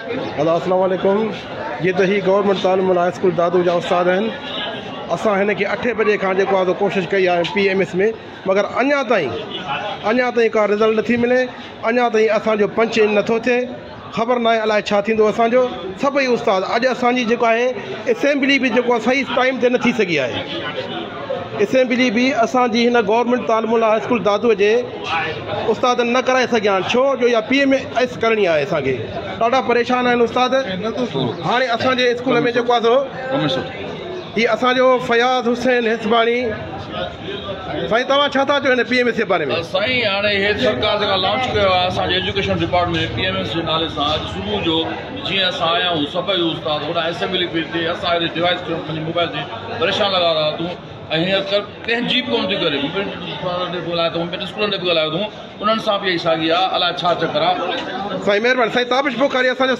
ادا اسلام عليڪم جي ته هي گورنمينٽ تعليم هاء اسڪول دادو جا استاد آهن. اسان هن کي اٺين بجي کان جيڪو آهي سو ڪوشش ڪئي آهي پي ايم ايس ۾، مگر اڃا تائين ڪا رزلٽ نٿي ملي. اڃا تائين اسان جو پنچ ان نٿو ٿئي. خبر ناهي الائي ڇا ٿيندو اسان جو. سڀئي استاد اڄ اسان جي جيڪو آهي اسيمبلي به جيڪو آهي صحيح ٽائيم تي نه ٿي سگهي آهي. اسيمبلي به اسان جي هن گورنمينٽ تعليم هاء اسڪول دادو جي استادن نه ڪرائي سگهيا آهن، ڇو جو اها پي ايم ايس ڪرڻي آهي اسان کي. ڏاڍا پريشان آهن استاد. هاڻي اسان جي اسڪول ۾ جيڪو آهي سو هي اسان جو فياض حسين هيسباڻي. سائين توهان ڇا ٿا چئو هن پي ايم ايس جي باري ۾؟ سائين هاڻي هي سرڪار جيڪا لانچ ڪيو آهي اسان جي education department P M S جي نالي سان، اڄ صبح جو جيئن اسان آيا آهيون سڀئي استاد هوڏانهن اسيمبلي پئي ٿئي، اسان هتي ڊوائيس کڻي موبائل تي پريشان لڳا رهيا اٿون ۽ هينئر ڪنهن جي به ڪونه ٿي ڪري. استادن ڏي به ڳالهايو اٿئون، ٻين اسڪولن ڏي به ڳالهايو اٿئون، انهن سان به اها ساڳي آهي، الائي ڇا چڪر آهي. سائين مهرباني. سائين تابش بخاري اسان جو.